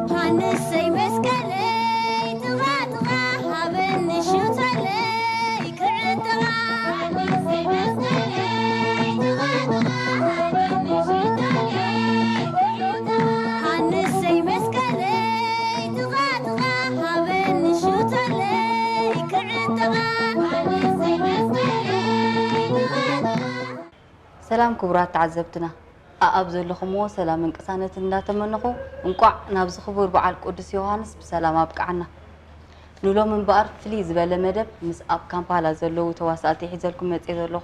ዮሃንሰይ መስቀለይ ጥቓ ጥቓ ሃበኒ ሽቶለይ ክዕጥቓ። ዮሃንሰይ መስቀለይ ጥቓ ጥቓ ሃበኒ ሽቶለይ ክዕጥቓ። ሰላም ክቡራት ተዓዘብትና፣ ኣኣብ ዘለኹምዎ ሰላምን ቅሳነትን እንዳተመነኹ፣ እንቋዕ ናብዚ ክቡር በዓል ቅዱስ ዮሃንስ ብሰላም ኣብቅዓና። ንሎም እምበኣር ፍልይ ዝበለ መደብ ምስ ኣብ ካምፓላ ዘለዉ ተዋሳእቲ ሒዘልኩም መጽየ ዘለኹ።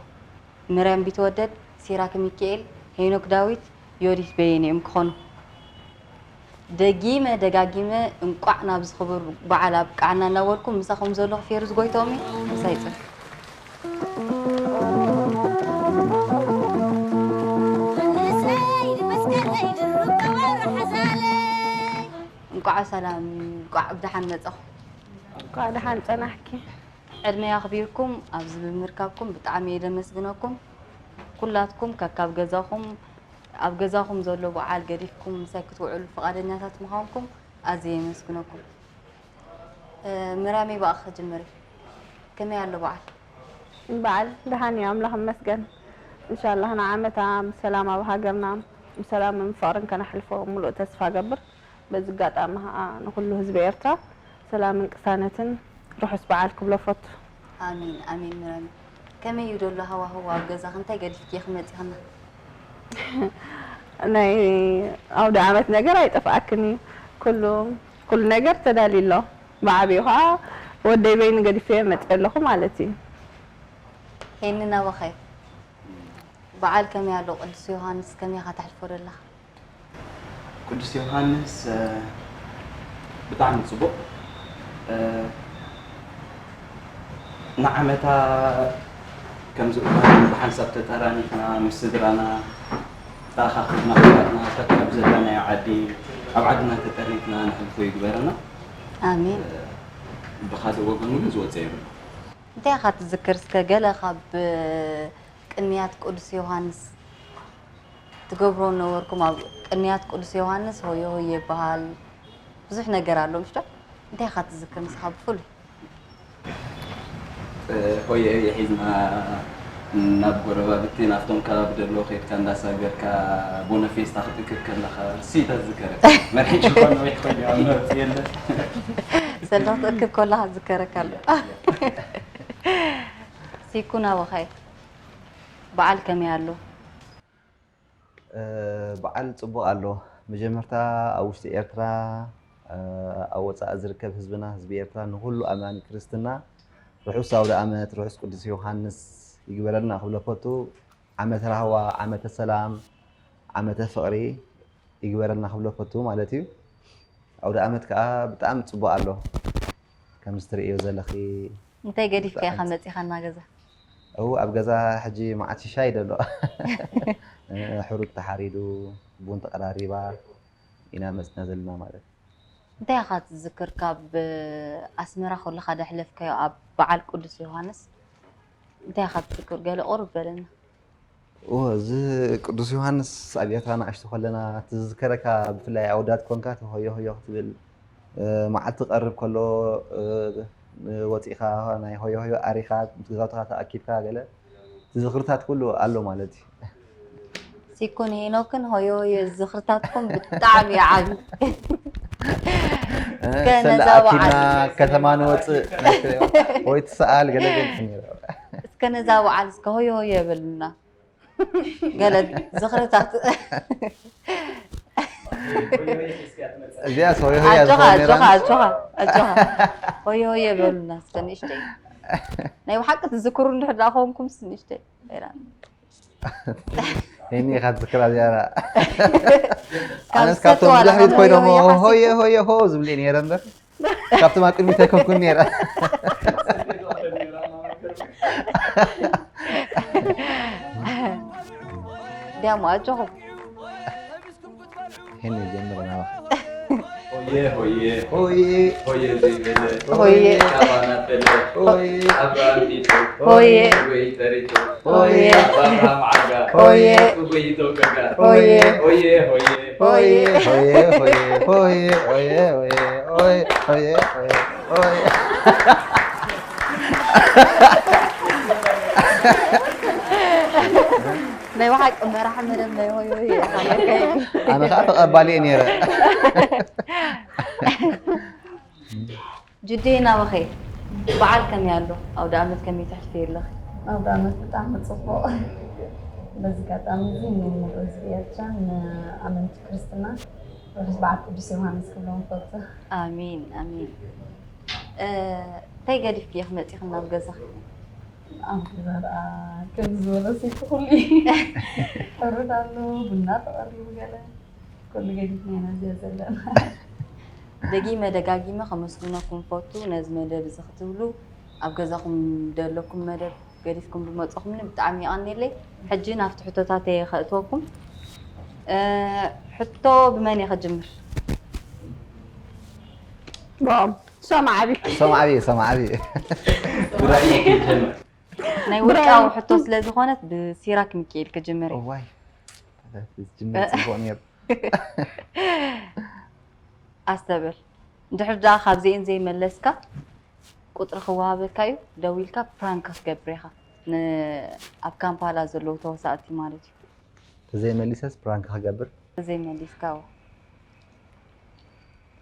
ምርያም ቢትወደድ፣ ሲራክ ሚካኤል፣ ሄኖክ ዳዊት፣ ዮዲት በየነ እዮም ክኾኑ። ደጊመ ደጋጊመ እንቋዕ ናብዚ ክቡር በዓል ኣብቅዓና እናበልኩ፣ ምሳኹም ዘለኹ ፌሩዝ ጎይትኦም እየ። ምሳይ ጽንሑ። እንቋዕ ሰላም፣ እንቋዕ ብደሓን መጻኹ። እንቋዕ ደሓን ጸናሕኪ። ዕድመይ ኣኽቢርኩም ኣብዚ ብምርካብኩም ብጣዕሚ እየ ደመስግነኩም። ኩላትኩም ከካብ ገዛኹም፣ ኣብ ገዛኹም ዘሎ በዓል ገዲፍኩም ምሳይ ክትውዕሉ ፍቓደኛታት ምዃንኩም ኣዝየ የመስግነኩም። እ፣ ምራመይ ብኣኺ ክጅምር እየ። ከመይ ኣሎ በዓል? በዓል ደሓን እዩ፣ ኣምላኽ ይመስገን። እንሻላህ ንዓመታ ብሰላም ኣብ ሃገርና ብሰላምን ፍቕርን ከነሕልፎ ሙሉእ ተስፋ ገብር። በዚ ኣጋጣሚ ኸዓ ንኹሉ ህዝቢ ኤርትራ ሰላምን ቅሳነትን ርሑስ በዓል ክብሎ ፈቱ። ኣሜን፣ ኣሜን ምራመይ። ከመይ እዩ ደሎ ሃዋህው ኣብ ገዛኺ? እንታይ ገዲፍኪ ኢኺ መጺኽና? ናይ ኣውደ ዓመት ነገር ኣይጠፍኣክን እዩ። ኩሉ፣ ኩሉ ነገር ተዳልዩ ኣሎ። ብዓቢኡ ኸዓ ወደይ በይኑ ገዲፈዮ መጺአ ኣለኹ ማለት እዩ። ሄኒ ናባኸ? በዓል ከመይ ኣሎ? ቅዱስ ዮሃንስ ከመይ ኢኻ ተሕልፎ ዘለኻ? ቅዱስ ዮሃንስ፣ እ፣ ብጣዕሚ ጽቡቕ። እ፣ ንዓመታ ከምዚ እዋን ብሓንሳብ ተጠራኒፍና ምስ ስድራና ተኣኻኺብና፣ ኩላትና ከካብ ዘለናዮ ዓዲ፣ ኣብ ዓድና ተጠርኒፍና ነሕልፎ ይግበረና። ኣሜን። እ፣ ብኻልእ ወገኑ ግን ዝወጸ የብሉ። እንታይ ኢኻ ትዝክር እስከ ገለ ካብ ቅንያት ቅዱስ ዮሃንስ? ትገብሮ ነበርኩም ኣብ ቅንያት ቅዱስ ዮሃንስ ሆየ ሆየ ይበሃል። ብዙሕ ነገር ኣሎ ምሽ ዶ? እንታይ ኢኻ ትዝክር ንስኻ ብፍሉይ? እ፣ ሆየ ሆየ ሒዝና ናብ ጎረባብቲ ናብቶም ከባቢ ደሎ ኬድካ እንዳሳገርካ ቦነ ፌስታ ክትእክብ ከለኻ እሲ ተዝከረ። መርሒጭ ኮነ ወይ ትኾን ኣብ ነብሲ የለ። ሰልዲ ክትእክብ ከለኻ ዝከረካ ኣሎ። ሲኩና ወኻይ በዓል ከመይ ኣሎ? እ፣ በዓል ጽቡቕ ኣሎ። መጀመርታ ኣብ ውሽጢ ኤርትራ፣ እ፣ ኣብ ወጻኢ ዝርከብ ህዝብና፣ ህዝቢ ኤርትራ፣ ንኹሉ ኣማኒ ክርስትና ርሑስ ኣውደ ኣመት፣ ርሑስ ቅዱስ ዮሃንስ ይግበረልና ክብሎ ፈቱ። ዓመተ ራህዋ፣ ዓመተ ሰላም፣ ዓመተ ፍቕሪ ይግበረልና ክብሎ ፈቱ ማለት እዩ። ኣውደ ኣመት ከኣ ብጣዕሚ ጽቡቕ ኣሎ። ከምዚ ትርእዮ ዘለኺ እንታይ ገዲፍካ ኢኻ ብጣዕሚ መጺኻ እና ገዛ? እው፣ ኣብ ገዛ ሕጂ መዓት ሽሻይ ደሎ። ሕሩጭ ተሓሪዱ፣ ቡን ተቐራሪባ ኢና መጽና ዘለና ማለት እዩ። እንታይ ኢኻ ትዝክር ካብ ኣስመራ ከለኻ ደሕለፍካዮ ኣብ በዓል ቅዱስ ዮሃንስ? እንታይ ኢኻ ትዝክር? ገለ ቁርብ በለና። ኦ፣ እዚ ቅዱስ ዮሃንስ ኣብ ኤርትራ ንኣሽቱ ከለና ትዝከረካ፣ ብፍላይ ኣወዳት ኮንካ እቲ ሆዮ ሆዮ ክትብል፣ እ፣ መዓልቲ ክቐርብ ከሎ፣ እ፣ ወጺእካ ናይ ሆዮ ሆዮ ኣሪኻ ምስ ገዛውትኻ ተኣኪብካ ገለ ዝኽርታት ኩሉ ኣሎ ማለት እዩ። ሲኩን ሄኖክን ሆዮ ሆዮ ዝኽርታትኩም ብጣዕሚ እዩ ዓቢ። እ፣ እስከ ሰለ ነዛ ኣኪብና በዓል ከተማ ንወጽእ ናይ ክልኤ ወይ ትሰኣል ገለ ገለ ነይሩ። እስከ ነዛ በዓል እስከ ሆዮ ሆዮ የበሉና። ገለ ዝኽርታት። እዚኣስ ሆዮ ሆዮ ኣጆኻ፣ ዝኾነ ኣጆኻ፣ ራም-፣ ኣጆኻ፣ ኣጆኻ። ሆዮ ሆዮ በሉና እስከ ንእሽተይ። ናይ ብሓቂ ትዝክሩ እንድሕር ደኣ ኮንኩምስ ንእሽተይ። ሄኒ ኢኻ ትዝክራ እዚኣ። ካብ ኣነስ ካብቶም ዝሰትዋ ብድሕሪት ኮይኖም ሆዮ ሆዮ ሆዮ ሆዮ ሆ ዝብሉ እየ ነይረ እምበር። ካብቶም ኣብ ቅድሚት ኣይኮንኩን ነይረ። ድያሞ ኣጆኹም። ሄኒ ጀምር ናባኻ። ሆየ ሆየ ሆየ ሆየ ዘይበለ ሆየ ካባና በለ ሆየ ኣባሚቱ ሆየ ወይ ተሪቱ ሆየ፣ ሆየ፣ ሆየ፣ ሆየ፣ ሆየ፣ ሆየ፣ ሆየ፣ ሆየ፣ ሆየ፣ ሆየ፣ ሆየ፣ ሆየ፣ ሆየ፣ ሆየ፣ ሆየ፣ ሆየ፣ ሆየ። ናይ ብሓቂ መራሒ መደብ ናይ ሆየ ሆየ ኢኻ ነይርካ። ኣነ ኸዓ ተቐባሊ እየ ነይረ። ጅዴ ናበኸ በዓል ከመይ ኣሎ? ኣውደ ኣመት ከመይ ተሕልፊ ኣለኺ? ኣውደ ኣመት ብጣዕሚ ጽቡቕ። በዚ ኣጋጣሚ እዚ ንህዝቢ ኤርትራን ንኣመንቲ ክርስትና ርሑስ በዓል ቅዱስ ዮሃንስ ክብሎም እፈቱ። ኣሜን፣ ኣሜን። እ፣ እንታይ ገዲፍኪ ኢኺ መጺኺ ናብ ገዛኺ? ኣብ ገዛ ደኣ ከምዚ ዝበለ ሰይቲ ኩሉ እዩ። ሕሩድ ኣሎ፣ ቡና ተቐሪቡ ገለ። ኩሉ ገዲፍና ኢና እዚኣ ዘለና። ደጊመ ደጋጊመ ከመስግነኩም ፈቱ፣ ነዚ መደብ እዚ ክትብሉ፣ ኣብ ገዛኹም ደለኩም መደብ ገዲፍኩም ብመጸኹምኒ ብጣዕሚ የቐንየለይ። ሕጂ ናብቲ ሕቶታተይ ከእትወኩም። እ፣ ሕቶ ብመን እየ ክጅምር? ብኦም። ሶም ዓቢ። ሶም ዓቢ፣ ሶም ዓቢ። ጉዳይ ክጀምር። ናይ ውልቃዊ ብራይ። ሕቶ ስለ ዝኾነት ብሲራክ ሚካኤል ክጅምር እየ። እዋይ፣ ዝጅምር ጽቡቕ ነይሩ። ኣስተብህል። እንድሕር ደኣ ካብዚኤን ዘይመለስካ፣ ቁጽሪ ክወሃበካ እዩ፣ ደዊልካ ፕራንክ ክትገብር ኢኻ። ን-፣ ኣብ ካምፓላ ዘለዉ ተዋሳእቲ ማለት እዩ። ተዘይመሊሰስ ፕራንክ ክገብር? ተዘይመሊስካ፣ እወ።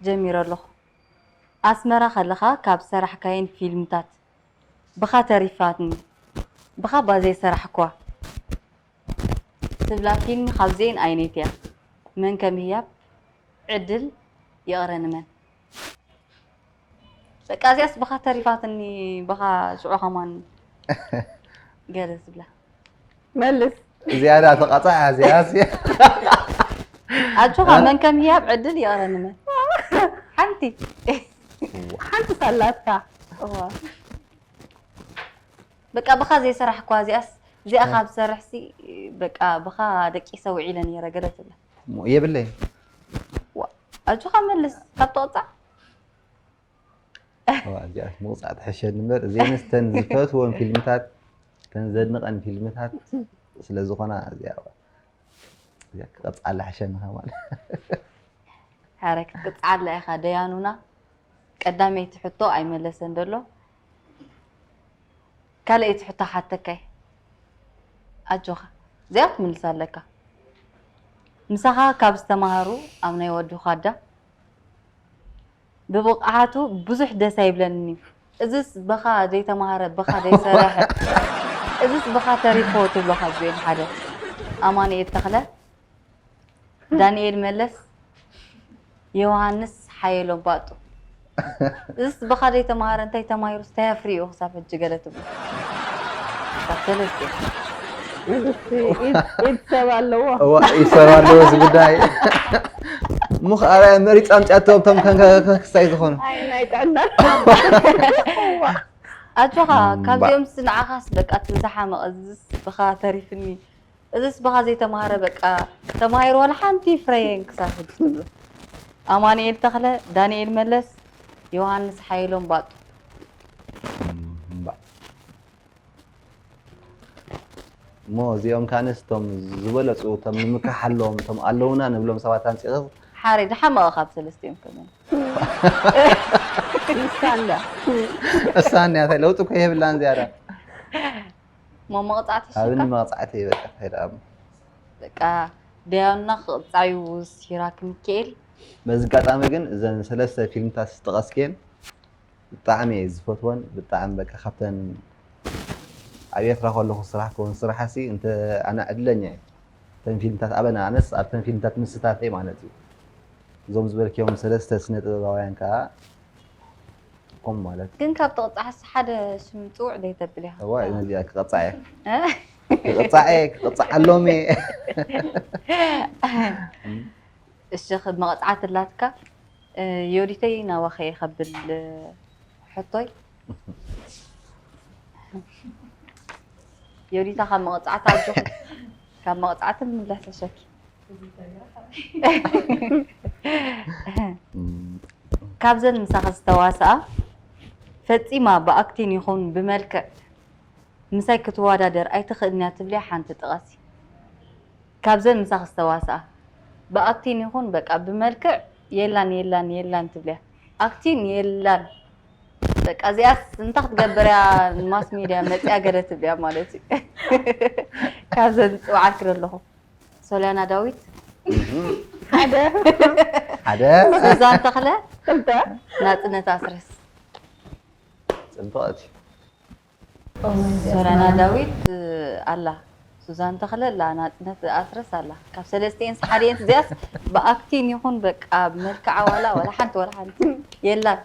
ጀሚረ ኣለኹ። ኣስመራ ከለኻ ካብ ዝሰራሕካየን ፊልምታት ብኻ ተሪፋትኒ፣ ብኻ እባ ዘይሰራሕክዋ ትብላ ፊልም ካብዚኤን ኣየነይቲ እያ? መን ከም ህያብ ዕድል ይቕረ ንመን? በቃ እዚኣስ ብኻ ተሪፋትኒ፣ ብኻ ሽዑ ከማን ገለ ዝብላ። መልስ። ዝያዳ ተቐጻዕ እዚኣስ። ኣጆኻ፣ እ? መን ከም ህያብ ዕድል ይቕረ ንመን? ሓንቲ። ሓንቲ ሳላትካ። እዋ። በቃ ብኻ ዘይሰራሕኳ እዚኣስ፣ እዚኣ እ። ካብ ዝሰርሕሲ፣ በቃ ብኻ ደቂሰ ውዒለ ነይረ ገለ ትብላ። እሞ የብለይን። ዋ፣ ኣጆኻ መልስ፣ ካብ ትቕጻዕ። እዋ፣ እዚኣስ ምቕጻዕ ትሕሸኒ እምበር፣ እዚአንስ ተን ዝፈትወን ፊልምታት፣ ተን ዘድንቐን ፊልምታት ስለ ዝኾና፣ እዚኣ፣ እዚኣ ክቐጽዓላ ሕሸኒ ከማን። ሓረ ክትቅጽዓላ ኢኻ ደያኑና። ቀዳመይቲ ሕቶ ኣይመለሰን ደሎ። ካልኣይቲ ሕቶ ሓተካይ። ኣጆኻ። እዚኣ ክትምልሳ ኣለካ። ምሳኻ ካብ ዝተማሃሩ ኣብ ናይ ወዲ ኳዳ ብብቕዓቱ ብዙሕ ደስ ኣይብለንን እዩ። እዝስ ብኻ ዘይተማሃረ፣ ብኻ ዘይሰረሐ፣ እዝስ ብኻ ተሪፎ ትብሎ ካብዚኦም ሓደ። ኣማኑኤል ተኽለ፣ ዳንኤል መለስ፣ ዮሃንስ ሓየሎም ባጡ። እዝስ ብኻ ዘይተማሃረ እንታይ ተማሂሩስ እንታይ ኣፍርዩ ክሳብ ሕጂ ገለ ትብሎ? ክሳብ ሰለስተ። ኢድ፣ ኢድ ሰብ ኣለዎ። እዋ፣ ኢድ ሰብ ኣለዎ እዚ ጉዳይ። እሞ ኸኣ መሪጻ ኣምጺኣቶም እቶም ከን ከ-፣ ከ-፣ ክሳይ ዝኾኑ። ኣይ፣ ናይ ጥዕና። ኣጆኻ፣ እምባ። ካብዚኦም ንዓኻስ በቃ እቲ ዝሓመቐ እዝስ ብኻ ተሪፍኒ። እዝስ ብኻ ዘይተማሃረ በቃ ተማሂሩ ዋላ ሓንቲ ፍረየን ክሳብ ሕጂ ትብሎ። ኣማኑኤል ተኽለ፣ ዳንኤል መለስ፣ ዮሃንስ ሓየሎም ባጡ። እምባ። እሞ እዚኦም ከኣንስ እቶም ዝበለጹ፣ እቶም ንምክሓሎም፣ እቶም ኣለዉና ንብሎም ሰባት ኣምጺእኺ። ሓረይ፣ ዝሓመቐ ካብ ሰለስቲኦም ከመን? ንሳ እንድያ። እሳ እንድያ፣ እንታይ ለውጢ እኮ የብላን ዝያዳ። እሞ መቕጻዕቲ ኣብኒ ሽካ? መቕጻዕቲ በቃ፣ እንታይ ደኣ እሞ። በቃ፣ ደያኑና ክቕጻዩ ሲራክ ሚካኤል። በዚ ኣጋጣሚ ግን እዘን ሰለስተ ፊልምታት ዝጠቐስክየን፣ ብጣዕሚ እየ ዝፈትወን፣ ብጣዕሚ በቃ ካብተን ኣብ ኤርትራ ከለኹ ዝሰራሕክወን ስራሓሲ እንተ ኣነ ዕድለኛ እየ። እተን ፊልምታት ኣበና ኣነስ ኣብተን ፊልምታት ምስታፈይ ማለት እዩ። እዞም ዝበልክዮም ሰለስተ ስነ ጥበባውያን ከኣ ከምኡ ማለት እዩ። ግን ካብ ትቕጻዕስ ሓደ ሽም ጽውዕ ዘይተብል ኢኻ። እዋ፣ ነዚኣ ክቐጻዕ እየ። እ? ክቕጻዕ እየ፣ ክቕጻዕ ኣሎም እየ። እሺ፣ ኸ-፣ መቕጻዕቲ ኣላትካ። እ፣ ዮዲተይ ናባኸ እየ ከብል፣ እ፣ ሕቶይ። ዮዲታ ካብ መቕጻዕቲ ኣጆኺ። ካብ መቕጻዕቲ ምምላስ ተሸኪ። እም። ካብዘን ምሳኺ ዝተዋስኣ ፈጺማ ብኣክቲን ይኹን ብመልክዕ ምሳይ ክትወዳደር ኣይትኽእልን እያ ትብልያ ሓንቲ ጥቐሲ። ካብዘን ምሳኺ ዝተዋስኣ ብኣክቲን ይኹን በቃ ብመልክዕ የላን የላን የላን ትብልያ። ኣክቲን የላን በቃ እዚኣስ እንታይ ክትገብር እያ ንማስ ሚድያ መፅያ ገለ ትብልያ ማለት እዩ። ካብዘን ዝፅውዓልኪ ዘለኹ ሶልያና ዳዊት፣ ሓደ ሓደ ሱዛን ተኽለ፣ ክልተ ናፅነት ኣስረስ። ፅብቕቲ ሶልያና ዳዊት ኣላ፣ ሱዛን ተኽለ ኣላ፣ ናፅነት ኣስረስ ኣላ። ካብ ሰለስቲኤን ሓዲኤን እዚኣስ ብኣክቲን ይኹን በቃ ብመልክዓ ዋላ ዋላ ሓንቲ ዋላ ሓንቲ የላን።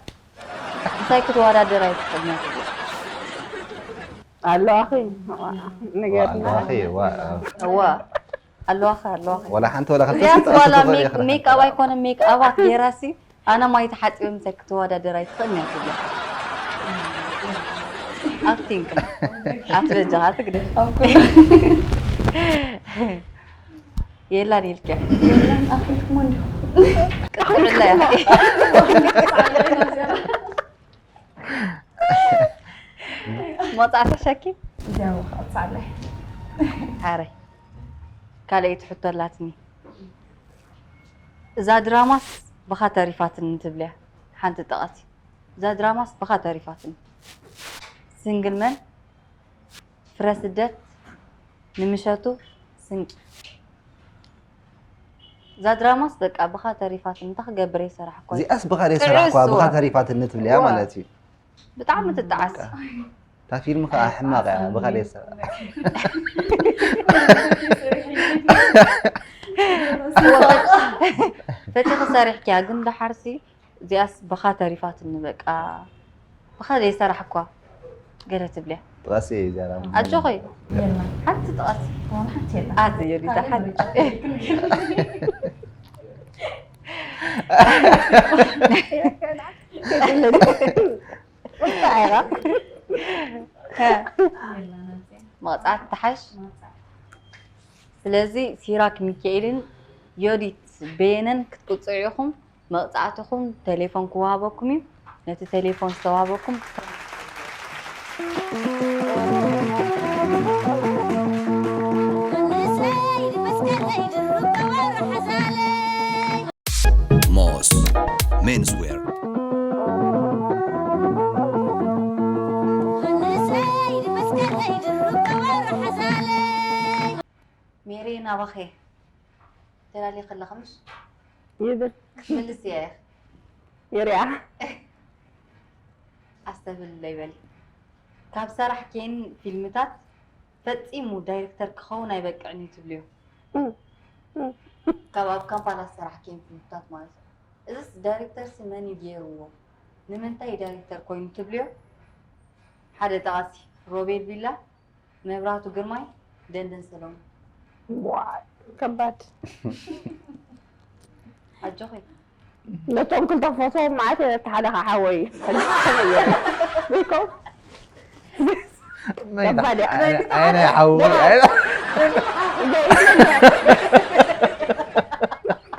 ምሳይ ክትወዳደር ኣይትኽእልን እያ ትብል። ኣለዋኺ ንገርና ኣለዋኺ ዋ እዋ ኣለዋኸ ኣለዋኸ ወላ ሓንቲ ወላ ክልተ እዚኣስ ስልጣን ዋላ ክትኽእል ሜክ- ኢኻ። ሜክኣፕ ኣይኮነ ሜክኣባት ገይራሲ ኣነ ማይ ተሓፂበ ምሳይ ክትወዳደር ኣይትኽእልን እያ ትብል። ኣክቲንግ ኣቲ በጃኻ ትግደ የላን ኢልክያ ቅጥዕላ እያ። መውፃእታ ሸኪ ሓረይ ካልኣይቲ ሕቶ ኣላትኒ። እዛ ድራማስ ብኻ ተሪፋትኒ ትብልያ ሓንቲ ጠቐሲ። እዛ ድራማስ ብኻ ተሪፋትኒ። ሲንግል መን፣ ፍረ ስደት፣ ንምሸቱ፣ ስንቂ። እዛ ድራማስ በቃ ብኻ ተሪፋትኒ። እንታይ ክገብር እየ ሰራሕኳ? እዚኣስ ብኻ ደይ ሰራሕኳ ብኻ ተሪፋትኒ ትብልያ ማለት እዩ። ብጣዕሚ ትጠዓስ። እታ ፊልም ከዓ ሕማቕ እያ ብኻ ደይ ሰራ ፈቲኺ ሰሪሕኪያ ግን ደሓርሲ እዚኣስ ብኻ ተሪፋትኒ በቃ ብኻ ዘይሰራሕኳ ገለ ትብልያ። ጥቐሲ እያ እዚኣ ራማ። ኣጆኺ ሓንቲ ጥቐሲ ዋላ ሓንቲ የላ ኣት የዲታ ሓንቲ መቕፃዕቲ ተሓሽ። ስለዚ ሲራክ ሚካኤልን ዮዲት በየነን ክትቅፅዑ ኢኹም። መቕፃዕትኹም ቴሌፎን ክወሃበኩም እዩ። ነቲ ቴሌፎን ዝተዋህበኩም Moss Menswear. ሜሪ ናባኸ ተላልየ ከለኻ ምሽ ይብል ክትምልስ እያ ኢኻ ይሪኣ ኣስተብህልለይ በሊ። ካብ ሰራሕክየን ፊልምታት ፈጺሙ ዳይሬክተር ክኸውን ኣይበቅዕን እዩ ትብልዮ? እም፣ እም። ካብ ኣብ ካምፓላ ዝሰራሕክየን ፊልምታት ማለት እዩ። እዚስ ዳይሬክተርሲ መን እዩ ገይርዎ? ንምንታይ እዩ ዳይሬክተር ኮይኑ ትብልዮ? ሓደ ጠቓሲ ሮቤል ቢላ፣ መብራህቱ ግርማይ፣ ደንደን ሰሎሞን። ዋይ፣ ከባድ። ኣጆኺ። ነቶም ክልተ ፈትዎም ማለት እቲ ሓደ ከዓ ሓወይ እዩ። ሕጂ ከመይ ገይረ? ሪኮ? ከባድ እያ። ኣይ ናይ ሓዊ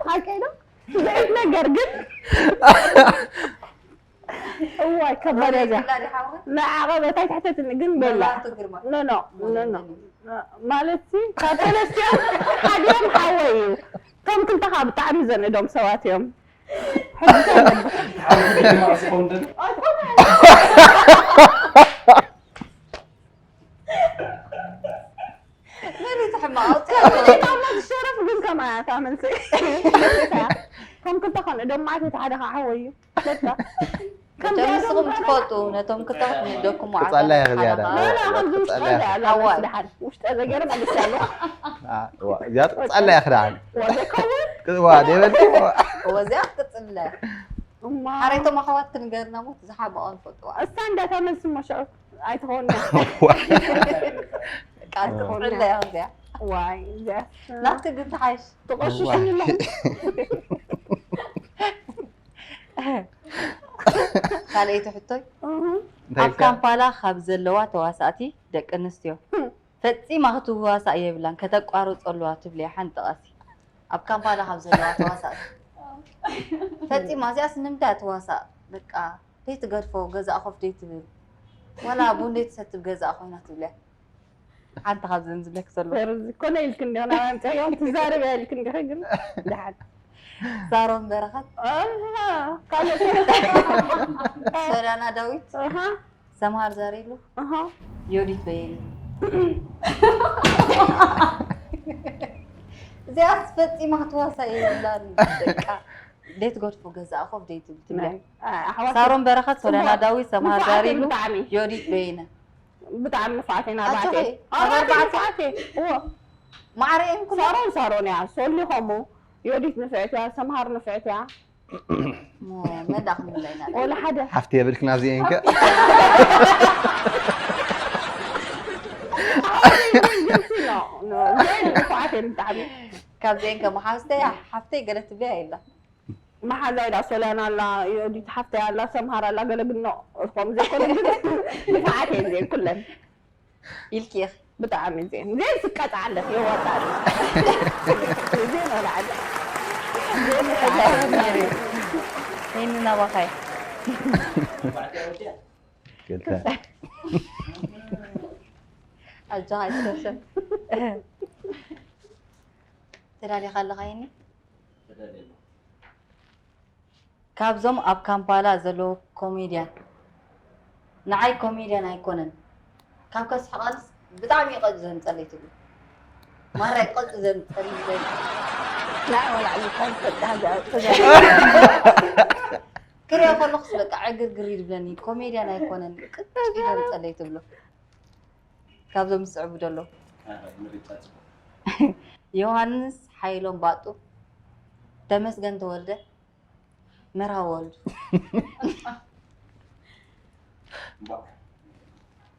ሓቀይ ዶ? ዘይት ነገር ግን እዋይ ከባድ እያ እዚኣ። ንዓቐበት ኣይትሕተትኒ ግን ቤላ መብራህቱ ግርማይ። ኖ ኖ ኖ ኖ ማለት ሲ ካብ ሰለስቲኦም ሓዲኦም ሓወይ እዩ። እቶም ክልተ ከዓ ብጣዕሚ ዘንእዶም ሰባት እዮም። ሕጂ ተመልስ። መን እዩ እቲ ሕማቕ ኣውፅያ? ካብ ሸረፍ ግን ከምኣ እያ እታ መልሲ። ከም ክልተ ከንእዶም ማለት እቲ ሓደ ከዓ ሓወይ እዩ። በቃ። መቸም ንስኹም ትፈልጡ ነቶም ክልተ ክትንእደኩም ቅፃላ እያ ከዚኣ ዳ። ኖ፣ ኖ፣ ከምዚ ውሽጢ ቅፃላ እያ። እያ ሓዋይ። መስደሓን። ውሽጢ ዘገረ መልስ ያለ። እዚኣ ቅፃላ እያ ክዳን። ወደ ከውን ዋ ደበልቲ እወ እዚኣ ክትፅለ። እማ ሓረይቶም ኣሕዋት ክንገርና ሞት ዝሓበቐ ንፈልጥዋ። እሳ እንዳታ መልሲ መሸዑ ኣይትኸውን። ቃል ትኽዕለ እያ እዚኣ። ዋይ እዚኣ ናትኪ ግን ትሓይሽ። ትቆሽሽኒ ኣለኹ። ካልኣይቲ ሕቶይ እሁ። እንታይ ኣብ ኢልካ? ካምፓላ ካብ ዘለዋ ተዋሳእቲ ደቂ ኣንስትዮ ፈጺማ ክትዋሳእ የብላን ከተቋርጾ ኣለዋ ትብልያ ሓንቲ ጠቐሲ። ኣብ ካምፓላ ካብ ዘለዋ ተዋሳእቲ ፈጺማ እዚኣስ ንምንታይ ትዋሳእ በቃ ዘይትገድፎ ገዛእ ኮፍ ዘይትብል ዋላ ቡን ዘይትሰትብ ገዛእ ኮይና ትብልያ። ሓንቲ ካብዘን ዝብለክ ዘሎ። ኮነ ኢልክ እንዲሆና ምፅዮ ትዛረብ ኢልክ እንዲኸ ግን ደሓን ሳሮን በረኸት ካልእ ሶሊያና ዳዊት ኣሃ ሰምሃር ዛሬሉ ኣሃ ዮዲት በየነ እዚኣስ ፈፂማ ክትዋሳ የብላን በቃ ደይትገድፎ ገዛእ ኮፍ ደይትብል ትብለ ኣሕዋት ሳሮን በረኸት ሶሊያና ዳዊት ሰምሃር ንፉዓት ዛሬሉ ብጣዕሚ ዮዲት በየነ ብጣዕሚ ንፉዓት ኢና ኣጆኺ፣ ኣባቴ ኣርባዕተ ንፉዓት እየ እዎ ማዕረ እየን ኩለን ሳሮን ሳሮን እያ ሶሊ ከምኡ ዮዲት ንፍዕት እያ ሰምሃር ንፍዕት እያ መዳ ክንብላ ኢና ወላ ሓደ ሓፍቲ የብልክን ኣብዚኤን ከ ንፉዓት እየን ብጣዕሚ ካብዚአን ከ መሓዝተይ ሓፍተይ ገለ ትብለያ የላ መሓዛ ኢላ ሶልያና ኣላ ዮዲት ሓፍተይ ኣላ ሰምሃር ኣላ ገለ ግኖ እኮም ዘይኮነ ንፉዓት እየን እዚአን ኩለን ኢልኪ ኢኺ ብጣዕሚ እዚአን እዚአን ስቀጣ ኣለት የዋጣ እዚአን ወላ ዓዲ ይህን ናባኻይ ክልተ ኣጆኻ ኣይትሸብሸብ ተዳሊኻ ኣለኻ ይኒ ካብዞም ኣብ ካምፓላ ዘለዉ ኮሜድያን ንዓይ ኮሜድያን ኣይኮነን ካብ ከስሕቐንስ ብጣዕሚ እዩ ቀጭ ዘምፀለይ ትብሉ ማራ እዩ ቀጭ ዘምፀለይ ናይ ወላዕሊ ካብ ፈጣ ክሪኦ ከለኹስ በቃ ዕግርግር ይድብለኒ ኮሜድያን ኣይኮነን ቅጭ እዩ ዘምፀለይ ትብሉ ካብዞም ዝስዕቡ ዘለዉ ዮሃንስ ሓይሎም ባጡ ተመስገን ተወልደ መርሃ ወልዱ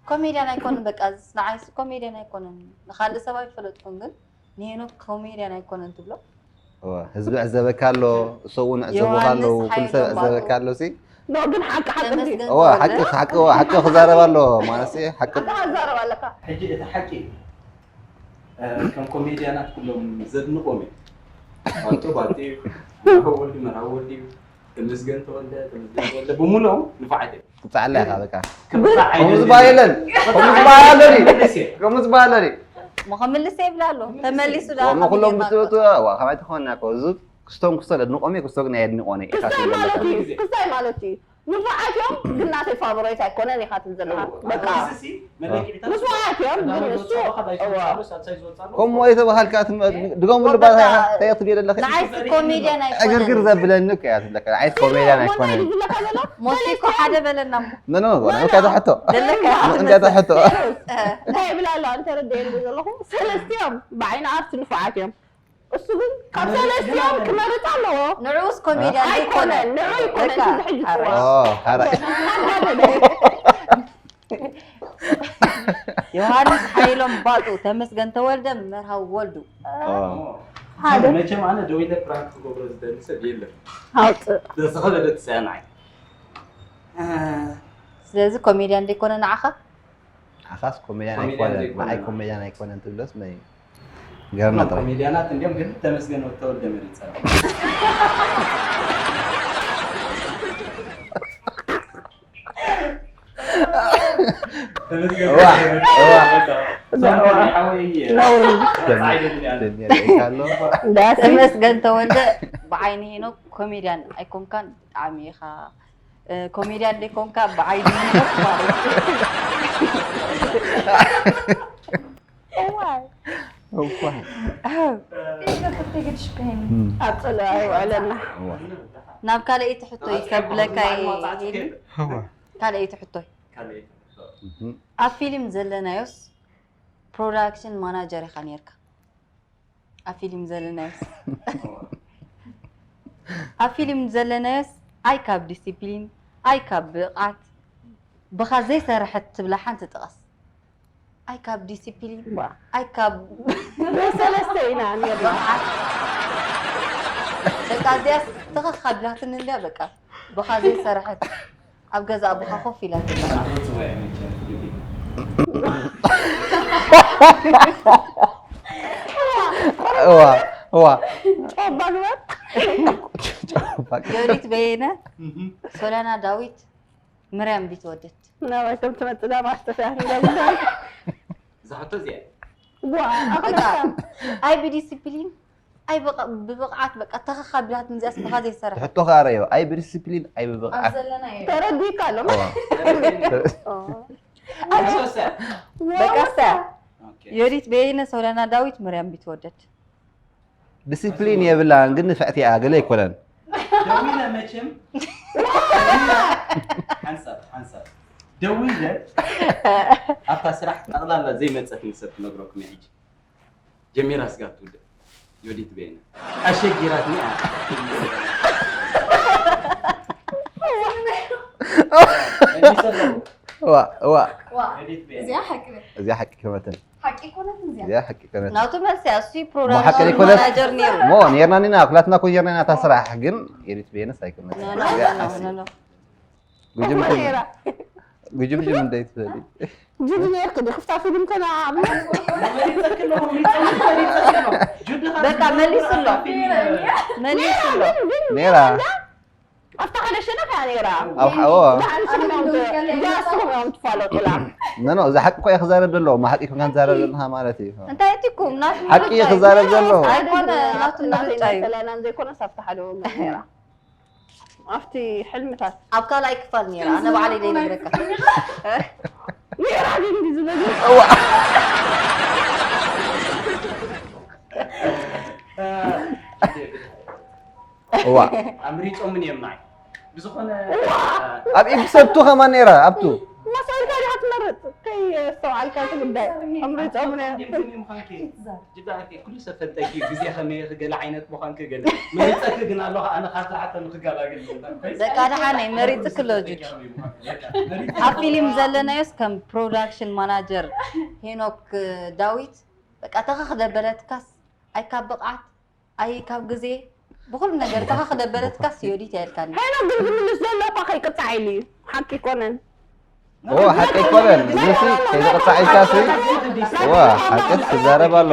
ኮሜድያን ኣይኮንን በቃ ንዓይስ ኮሜድያን ኣይኮንን ንካልእ ሰብ ኣይፈለጥኩን ግን ንሄኖክ ኮሜድያን ኣይኮንን ትብሎ ህዝቢ ዕዘበካ ኣሎ ሰብኡ ንዕዘቡካ ኣለዉ ኩሉ ሰብ ዕዘበካ ኣሎ ሲ ኖ ግን ሓቂ ሓቂ ተመስገን እዋ ሓቂ ሓቂ እዋ ሓቂ ክዛረብ ኣሎ ማለት ሲ ሓቂ ሓቂ ክዛረብ ኣለካ ሕጂ እቲ ሓቂ ከም ኮሜድያናት ኩሎም ዘድንቆም እዮም ባጡ ባጡ እዩ መርሃዊ ወልዱ መርሃዊ ወልዱ እዩ ተመስገን ተወልደ ተመስገን ተወልደ ብምልኦም ንፋዓት እዮም ትብጻዓላ ኢኻ በቃ ክብጻዕ ከምኡ ዝበሃል የለን ከምኡ ዝበሃል ኣሎ ድዩ ከምኡ ዝበሃል ኣሎ ድዩ ምኸምልስ የብላ ኣሎ ተመሊሱ ዳ ወሞ ኩሎም ብትእቱ ዋ ከማይ ትኾንና እኮ እዚ ክስቶም ክስቶ ለድንቆም እዩ ክስቶ ግን ኣየድንቆን እዩ ኢኻ ክስታይ ትብል ማለት ዘለኻ እዩ ክስታይ ማለት እዩ ንፉዓት እዮም ግን ናተይ ፋቮራይት ኣይኮነን ኢኻ ትብል ዘለኻ በቃ ንፉዓት እዮም ግን እሱ እዋ ከምኡ ኣይተባሃልካ ትም- ድገሙ ልባታ ኢኻ እንታይ ትብል ዘለኺ ንዓይስ ኮሜድያን ዕግርግር ኣይኮነን ዘብለኒ እኮ እያ ትብለካ ንዓይስ ኮሜድያን ኣይኮነን ዝብለካ ዘሎ ሞሲ እኮ ሓደ በለና እሞ ኖ ኖ ኖ እንታይ ትሕቶ ደለካ እንታይ ትሕቶ እንታይ ይብላ ኣሎ ኣንተ ረድኤሉ ዘለኹ ሰለስቲኦም ብዓይኒ ኣርት ንፉዓት እዮም እሱ ግን ካብ ሰለስቲኦም ክመርፅ ኣለዎ ንዑስ ኮሜድያን ኣይኮነን ዘይኮነ ንዑ ይኮነ በቃ፣ ዝሕጅ ኣረ። ኦ ሓራይ ዮሃንስ ሓይሎም ባጡ ተመስገን ተወልደ መርሃዊ ወልዱ ኦ ሓደ መቸም ኣነ ደው ኢለ ፕራንክ ክገብሮ ዝደሊ ሰብ የለን ሃውፅእ ዘዝኸበደ ትሰአናይ ስለዚ ኮሜድያን ዘይኮነ ንዓኻ ሓኻስ ኮሜድያን ኮሜድያን ኣይኮነን ዘይኮነ። ንዓይ ኮሜድያን ኣይኮነን ትብለስ መን እዩ ገርና ጥራይ ኮሜድያናት እንዲም ግን ተመስገን ወተወልደ መሪፀ እዋ እዋ ሓወይ ደሚር ደሚር ሪኢካ ኣሎ ዳሲ ተመስገን ተወልደ ብዓይኒ ሄኖክ ኮሜድያን ኣይኮንካን ብጣዕሚ ኢኻ እ፣ ኮሜድያን ዘይኮንካ ብዓይኒ ሄኖክ ማለት እዩ። እዋይ እኳ ኣብ ፀሎ ኣይውዕለና እዋ ናብ ካልኣይቲ ሕቶ ይከብለካ እዋ ካልኣይቲ ሕቶይ እህም። ኣብ ፊልም ዘለናዮስ ፕሮዳክሽን ማናጀር ኢኻ ነርካ ኣብ ፊልም ዘለናዮስ ኣብ ፊልም ዘለናዮስ ኣይ ካብ ዲሲፕሊን ኣይ ካብ ብቕዓት ብኻ ዘይሰርሐት ትብላ ሓንቲ ጥቐስ ኣይ ካብ ዲሲፕሊን ኣይ ካብ ብሰለስተ ኢና ነርና በቃ እዚያስ ትኽኽ ኣቢላትኒ እንድያ በቃ ብኻ ዘይሰርሐት ኣብ ገዛ ኣቦኻ ኮፍ ኢላትኒ እዋ እዋ ጨባ ግበር ዮዲት በየነ ሶለና ዳዊት ምርያም ቢትወደድ ናባይ ከም ትመፅእ ዳ ማስተር እዛ ሕቶ እዚኣ ዋ በቃ ኣይ ብዲስፕሊን ኣይ ብቕ- ብብቕዓት በቃ ተኸኻ ብላትኒ እዚኣስ ብኻ ዘይሰርሕ ትሕቶ ከኣ ረዮ ኣይ ብዲስፕሊን ኣይ ብብቕዓት ተረዲካ ኣሎ እዋ። ኣሰሰ በቃ እስተ ኦኬ ዮዲት በየነ ሶለና ዳዊት ምርያም ቢትወደድ ዲስፕሊን የብላን ግን ንፍዕቲ እያ ገለ ኣይኮነን ደዊለ መቸም ሓንሳብ ሓንሳብ ደዊለ ኣብታ ስራሕ ጠቕላላ ዘይመፀት ንሰብ ክነግረኩም ሕጂ ጀሚራ ስጋብ ትውድእ ዮዲት በየነ ኣሸጊራትኒ እያ መሊሰ ኣለኹ። እዋ እዋ ዮዲት በየነ እዚኣ ሓቂ ነይ እዚኣ ሓቂ ከመትን ሓቂ ኮነት እዚኣ እዚኣ ሓቂ ከመትን ናቱ መልሲ እያ እሱ ሞ ሓቂ ዘይኮነስ ፕሮዳክሽን ማናጀር ነይሩ ሞ ኔርና ኒና ኩላትና ኮ ኔርና ኢና እታ ስራሕ ግን ኤዲት ቤነስ ኣይኮነትን No, no, እዚኣ no, ሓሲ no, no. ጉጅምጅም ኔራ ጉጅምጅም እንደ ይትበሊ ጅብ ኔርክ ዲ ክፍታ ፊልም ከና በቃ መሊሱ ኣሎ መሊሱ ኣሎ ኔራ ኣብታ ሓደ ሸነኽ እያ ኔራ ኣብ ሓዎ ዳሓን ስምዖን ጃስኹም እዮም ትፋለጡላ ነኖ እዛ ሓቂ እኮ እየ ክዛረብ ዘለዎ ማሓቂ ኮንካ ትዛረብ ዘለኻ ማለት እዩ እንታይ እቲኩም ናቱ ሓቂ እየ ክዛረብ ዘሎ ኣይኮነ ናቱ ምርጫ እዩ ሰላናን ዘይኮነ ሳብቲ ሓደ ወገን ኔራ ኣብቲ ሕልምታት ኣብ ካልኣይ ክፋል ነይራ ኣነ ባዕለይ ዘይነግረካ ኔራ ግን ዝብል እዋ ኣምሪፆምን እዮም ንዓይ ብዝኾነ ኣብ ኢፕሰቱ ከማን ነይራ ኣብቱ መሰልካ ዲኻ ትመርጥ ከይ ኣስተውዓልካ እቲ ጉዳይ ኣምሪፆምን እዮም ጅዳ ኩሉ ሰብ ፈልጠኪ ግዜ ከመይ ክገለ ዓይነት ምዃን ክገለ መሪፀኪ ግን ኣለኻ ኣነ ካብ ዝሓተ ንክገላግል በቃ ደሓነይ መሪፅኪ ኣሎ ጁድ ኣብ ፊልም ዘለናዮስ ከም ፕሮዳክሽን ማናጀር ሄኖክ ዳዊት በቃ ተኸኽ ደበለትካስ ኣይ ካብ ብቕዓት ኣይ ካብ ግዜ ብኩሉ ነገር ተኸኽ ደበለትካስ ዮዲት ያልካኒ ሄኖ ግን ዝምልስ ዘሎ እኳ ከይቅፃዕ ኢሉ እዩ ሓቂ ይኮነን ኦ ሓቂ ኣይኮነን እዚሲ ከይዝቕፃዕ ኢልካሲ ዋ ሓቅስ ክዛረብ ኣሎ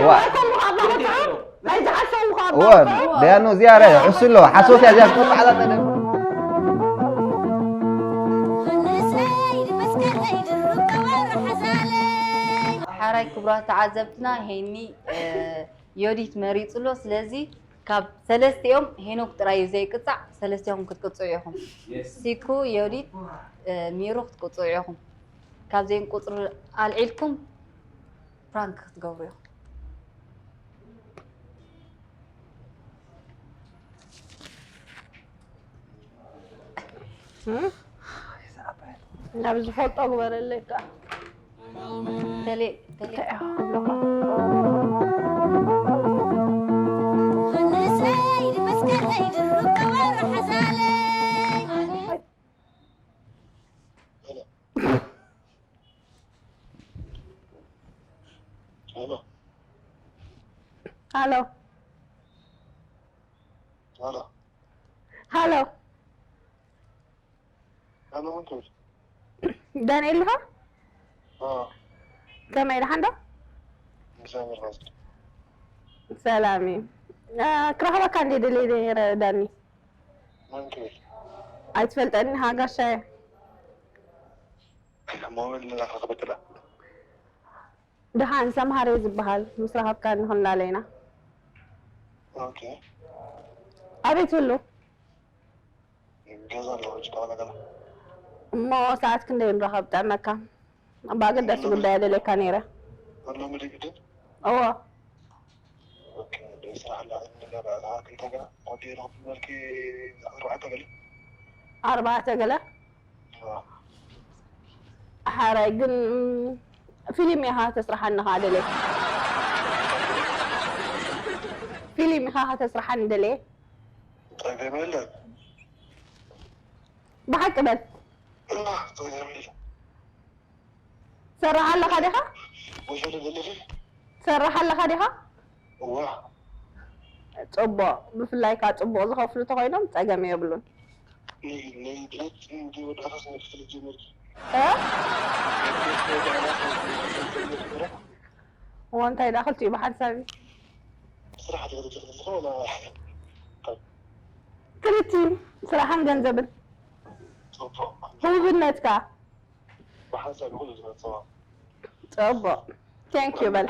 ዋ እወ ደያኑ እዚኣ ረ ሕሱ ኣለዋ ሓሶት እያ እዚኣ ክትወፅዓላ ጠለም ሓራይ ክቡራት ተዓዘብትና ሄኒ ዮዲት መሪፁ ኣሎ ስለዚ ካብ ሰለስቲኦም ሄኖክ ጥራይ እዩ ዘይቅፃዕ ሰለስቲኹም ክትቅፅዑ ኢኹም ሲኩ ዮዲት ሚሩ ክትቅፅዑ ኢኹም ካብዚኦም ቁፅሪ ኣልዒልኩም ፕራንክ ክትገብሩ ኢኹም ናብ ዝፈልጦ ግበረለይ ከዓ ተሌ ተሌ ሃሎ ሃሎ ዳንኤል ኢኻ ከመይ ደሓን ዶ ሰላም እዩ ክረኽበካ እንደ ደልየ ነይረ ዳኒ ኣይትፈልጠኒ ሃጋሻየ ደሓን ሰምሃር እየ ዝበሃል ምስ ረኸብካ ንክንላለ ኢና ኣበይ ትህሉ እሞ ሰዓት ክንደይ ንራኸብ ጠዕመካ ብኣገዳሲ ጉዳይ ኣደልየካ ነይረ እዎ ኣርባዕተ ገለ ሓራይ ግን ፊልም ኢኻ ተስርሓኒ ኸዓ ደልየ ፊልም ኢኻ ከተስርሓኒ ደልየ ብሓቂ በል ትሰርሕ ኣለኻ ዲኻ ትሰርሕ ኣለኻ ዲኻ እዋ ጽቡቕ ብፍላይ ከዓ ጽቡቕ ዝኸፍሉ ተኾይኖም ጸገም የብሉን እ? እዋ እንታይ ደኣ ክልቲኡ ብሓንሳብ እዩ ክልቲኡ ስራሕን ገንዘብን ህቡብነትካ ብሓሳብ ይኹን ዝመፅዋ ፅቡቕ። Thank you በል።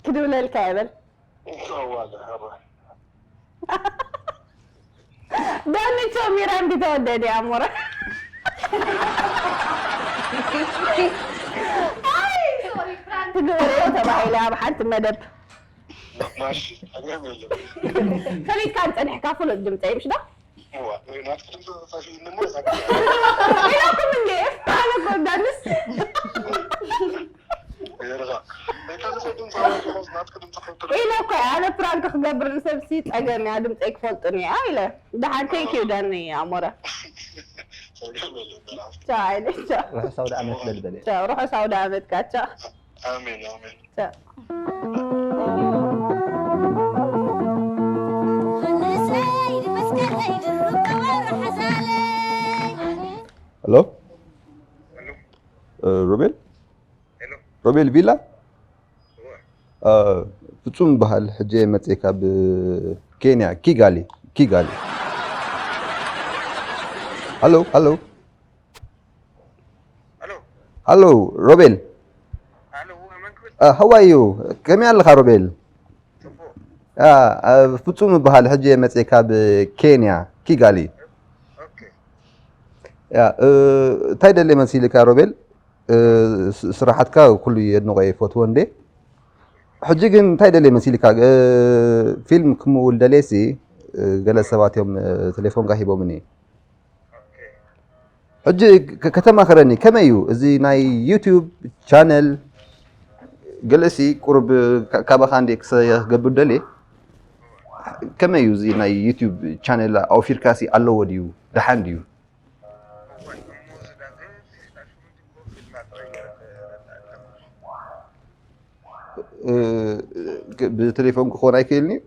ክድውለልካ እየ በል። ይፀዋለ ረ ዳንቾ ሚራን ቢተወደድ እያ ሞራ ትግበረዮ ተባሂለ ኣብ ሓንቲ መደብ ማሽ ጸገም የለም። ፈሊጥካ ዝጸኒሕካ ፍሉጥ ድምፀ እዩ ምሽ ዶ እዋ ወይ ናትኪ ድምፂ ተጠፊእኒ እሞ ኢለኩም እንዴ ኣነ ኮዳንስ ይርኻ ወይ ካልሰ ድምፂ ኣዋጅ ናትኪ ድምፂ ከይትር ኢለ እኮ ኣነ ፕራንክ ክገብር ንሰብሲ ፀገም እያ ድምፀይ ክፈልጡን እያ ኢለ ደሓን thank you ዳኒ ኣሞረ ጸገም የለም። ቻው ኣይነ ቻው ርሑስ ኣውደ ዓመት በል በል ቻው ርሑስ ኣውደ ዓመትካ ቻው ኣሜን ኣሜን። ቻው ዮሃንሰይ ድመስከረይ ድሩብ ከወር ሓሳለይ ሄሎ እ፣ ሮቤል ሮቤል ቪላ እ፣ ፍጹም በሃል ሕጂ መጽእ ካብ ኬንያ ኪጋሊ ኪጋሊ ሄሎ ሄሎ ሄሎ ሄሎ ሮቤል ሄሎ መን ክብል how are you ከመይ ኣለኻ ሮቤል ጽቡቅ ያ፣ እ፣ ፍጹም በሃል ሕጂ መጽእ ካብ ኬንያ ኪጋሊ ኦኬ ያ እ፣ እንታይ ደልየ መሲልካ ሮቤል እ፣ ስ- ስራሓትካ ኩሉ የድንቆ እየ ይፈትዎ እንዴ ሕጂ ግን እንታይ ደልየ መሲልካ እ፣ ፊልም ክምውል ደልየሲ እ፣ ገለ ሰባት እዮም እ፣ ቴሌፎንካ ሂቦምኒ ኦኬ ሕጂ ከ- ከተማኽረኒ ከመይ እዩ እዚ ናይ ዩቲዩብ ቻነል ገለሲ ቁሩብ ካ- ካባኻ እንዴ ክሰ- ክገብር ደልየ ከመይ እዩ እዚ ናይ ዩቲዩብ ቻነል ኣውፊርካሲ ኣለዎ ድዩ ደሓን ድዩ እ፣ ብቴሌፎን ክኾን ኣይክእልን እዩ